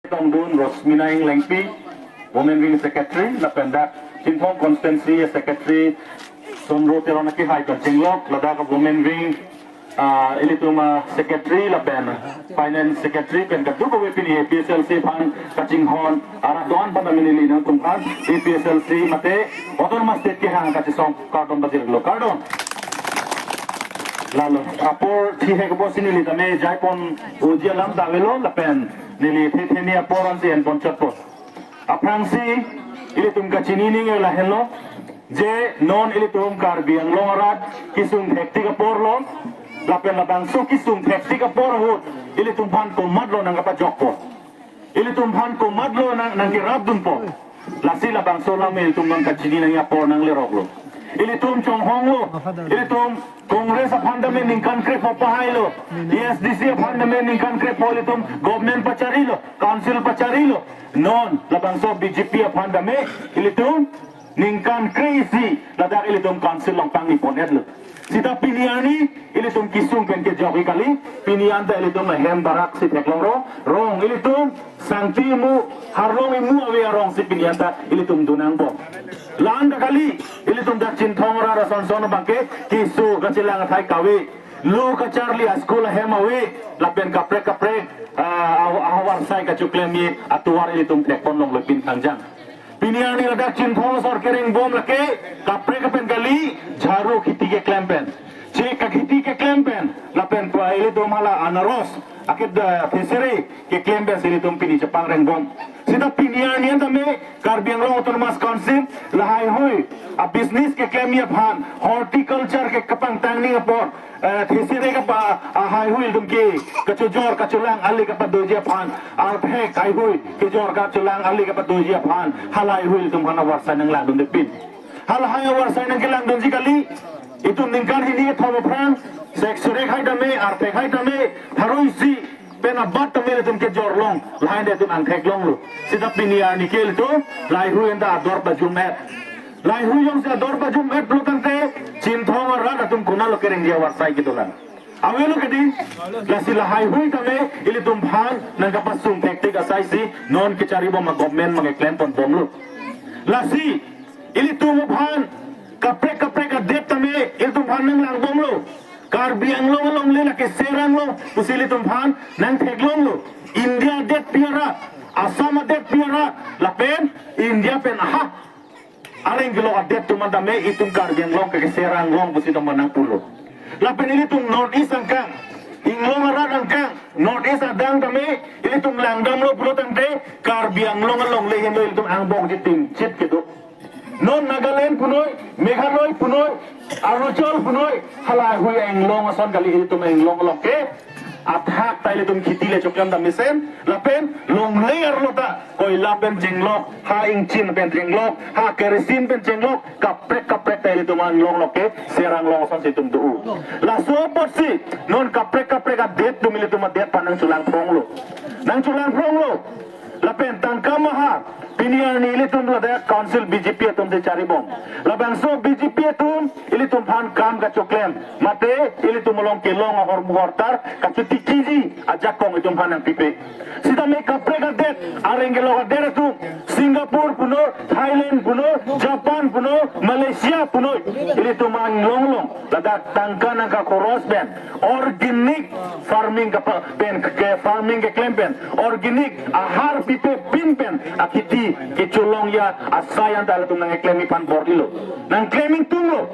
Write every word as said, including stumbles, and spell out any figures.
Tongdun Rosmina Englengpi, Women Wing Secretary, lapen dak Chinthong Constituency Secretary Sonro Teron akehai pen chenglok, ladak Women Wing, ah, ilitum, ah, Secretary lapen Finance Secretary pen kadokave pini A P H L C aphan kachinghon arat do-an aphan neli nangtumphan A P H L C mate Autonomous State kehang kachesong kardom pajirlo, kardom. Lalo apor thihek bo si neli tame jaipon uji alam ta avelo lapen neli thetheni apor ansi enpon chotpo. Aphrangsi ilitum kachini ninge lahenlo, je non ilitum Karbi Anglong arat kesung thektik apor lo, lapen labangso kesung thektik apor ahut ilitum aphan komatlo nangkapajokpo, ilitum aphan komatlo nang, nangkerapdunpo. Lasi labangso alam ilitum non kachini nangji apor nangleroklo. Ilitum chonghonglo, ilitum Congress aphan tame ningkan krepho pahailo, A S D C aphan tame ningkan krepho ilitum government pacharilo, council pacharilo. Non labangso B J P aphan tame ilitum ningkan kre-isi ladak ilitum council along pangni pon-etlo. Seta pini arni ilitum kesung pen kejok-ik kali, pini anta ilitum ahem barak si theklonglo, rong ilitum Sangti imu, Harlong imu ave arong si pini anta ilitum dun angbong. La-an ta kali, ilitum dak Chinthong arat asonson abangke keso kachelang athai kave, lo kacharli a-school ahem ave, lapen kaprek kaprek, ah, ah, ahavar asai kachoklemji atovar ilitum thekpon longlo pin kangjang. Pini arni ladak Chinthong asor kerengbom lake kaprek pen kali, jharu kheti keklem pen, chek kakheti keklem pen, lapen pu ilitum hala anaros aket da thesere keklem pen si ilitum pini chepangrengbom. Seta pini arni an tame Karbi Anglong Autonomous Council lahai hui a-business keklemji aphan, horticulture ke kepangtang ning apor, eh, thesere kapa, ah, haihui atum ke kachojor kacholang ali kapadoji aphan, arphek haihui kejor kacholang ali kapadoji aphan, halahaihui atum aphan avarsai nanglangdunde pin. Halahai avarsai nangkelangdunji kali, itum ningkan hini kethom aphrang, sek sore hai tame, arphek hai tame, pharo isi pen abat tame ilitum kejorlong, lahai anta itum angtheklonglo. Seta pini arni ke ilitum lahaihui anta ador pajum-et. Lahaihui jongsi ador pajum-et lo tangte, Chinthong arat atum konatlo kerengji avarsai kedolang? Avelo kedi. Lasi lahaihui tame ilitum aphan nangkapasung thektik asai si non kecharibom a-government abangke klemponbomlo. Lasi ilitum aphan kaprek kaprek adet tame ilitum aphan nanglangbomlo. Karbi Anglong alongle lake Serang lo pusi ilitum aphan nangtheklonglo. India adet pi arat, Assam adet pi arat, lapen India pen aha areng kelok adet atum an tame itum Karbi Anglong ke Serang Anglong pusi atum aphan nangpulo. Lapen ilitum North East angkang, Inglong arat angkang, North East adang tame ilitum langdamlo pulo tangte Karbi Anglong alongle henlo ilitum angbong jiting chit kedo. Non Nagaland punoi, Meghalaya punoi, Arunachal punoi, halahaihui a-Inglong ason kali ilitum a-Inglong along ke. Athak ta ilitum kheti le choklem ta mesen, lapen longle arlo ta koila pen chenglok, ha ingchin pen chenglok, ha kerosene pen chenglok, kaprek kaprek ta ilitum a-Inglong along ke Serang Anglong ason si itum do-o. Laso apotsi non kaprek kaprek adet atum ilitum adet aphan nangcholangphronglo. Nangcholangphronglo. Lapen tangka maha, pini arni ilitum ladak council B J P atum si charibom. Labangso B J P atum ilitum aphan kam kachoklem, mate ilitum along kelong ahormu hortar kachotikiji ajakong itum aphan nangpipe. Sitame kaprek adet, areng kelok adet atum, Singapore puno, Thailand puno, Japan puno, Malaysia puno, ilitum a-Inglong along ladak tangka nangkakhoros pen organic farming kapa-, pen ke farming keklem pen, organic ahar pipe pin pen akheti kecholongji asai anta ilitum nangklemji aphan bor-ilo, nangklem ingtunglo.